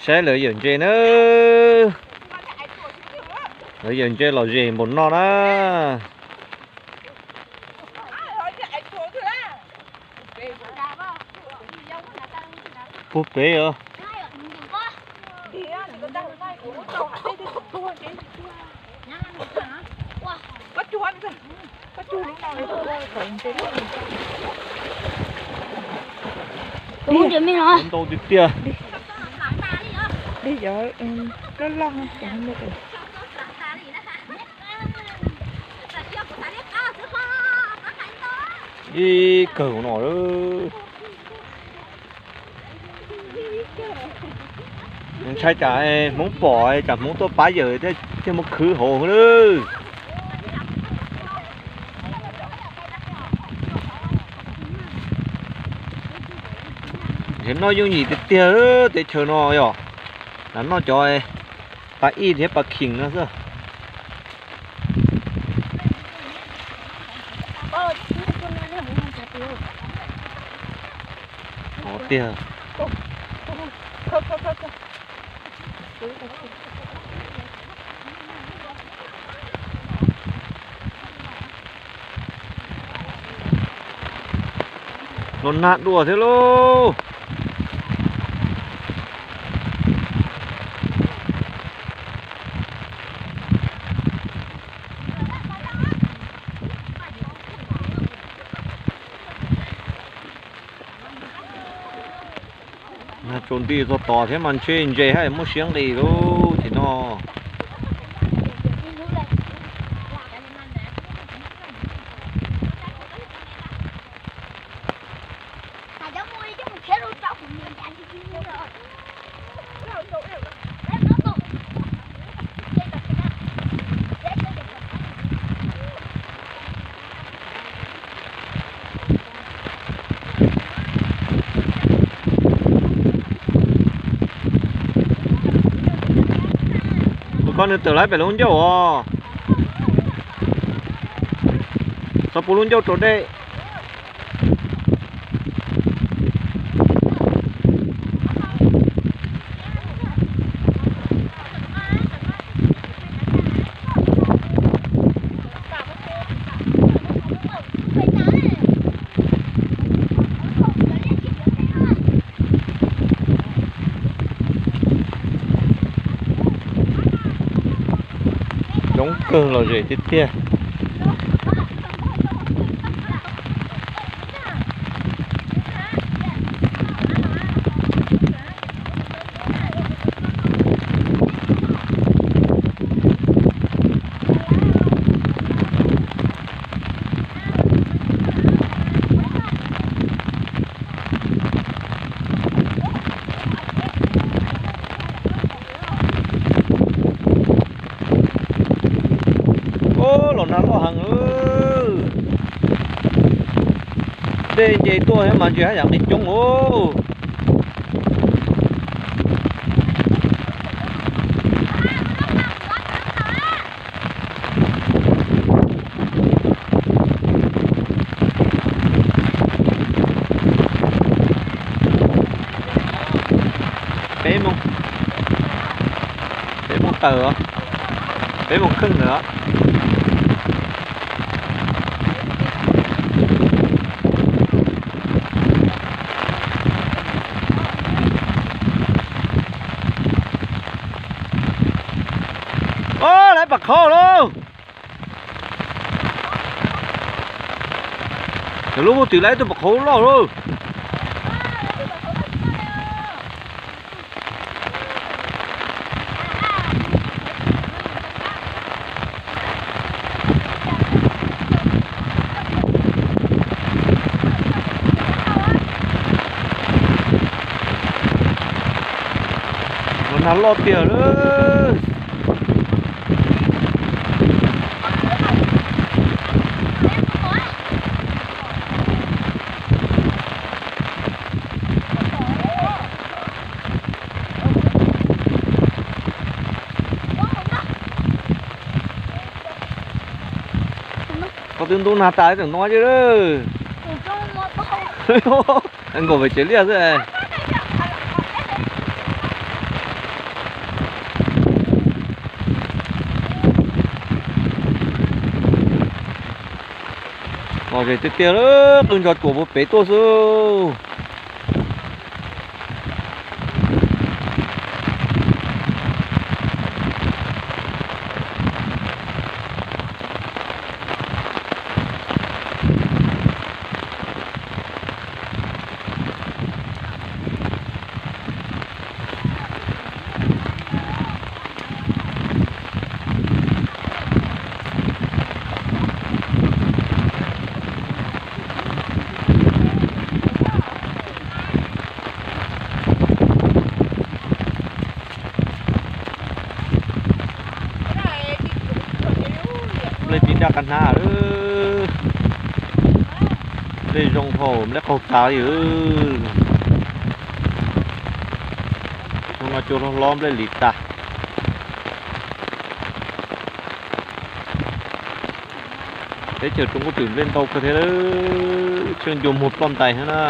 Saib lawv yawm ntses na. Lawv yawm ntses lom zem npaum no na. Puag pem os. Ntau tiag tiag. Ib kawg no lawm. Ntshai tsam Hmoob pom tsam Hmoob tuaj pab yawm thiaj muab khwb hauv lawm. Nws noj yooj yim tiag tiag teb chaws no yom. Lam noj cov pas ij thiab pas khim no xwb. Hov tiag. Los nag dua thiab lauj. Nag tsaus nti txog tod thiab mas ntshe ntses haj muaj siab nqis lauj ces no. Ua koj nws tawm lawm pem lub ncauj os. Txhob pub lub ncauj rau dej. Coob kawg los zem tiag tiag. Ub, los nag loj heev. Dej nce tuaj thiab mas ntses haj yam nqis coob os. Peb moos, peb moos tawm os, peb moos kheej ntawd os. Ob, lawv pam qhauv lauj. Cov lub puag tim lawv tus pam qhauv loj lauj. Los Loj tiag lawm. Koj twb ntub nag tas tseem no li lawm. Nkaum pem tsev liaj xwb. Lom zem tiag tiag lawm, qw nrov tsuas puag pem tuaj xwb. Nplej tsis daj qab hnab lawm. Nplej zoo dhau, nplej qaug txav li. Hnub no cua hlob hlob nplej lis tas. Teb chaws Rooj Kub Twm nplej ntau kawg thiab, tsheej ncua muag ploj ntais thiab na.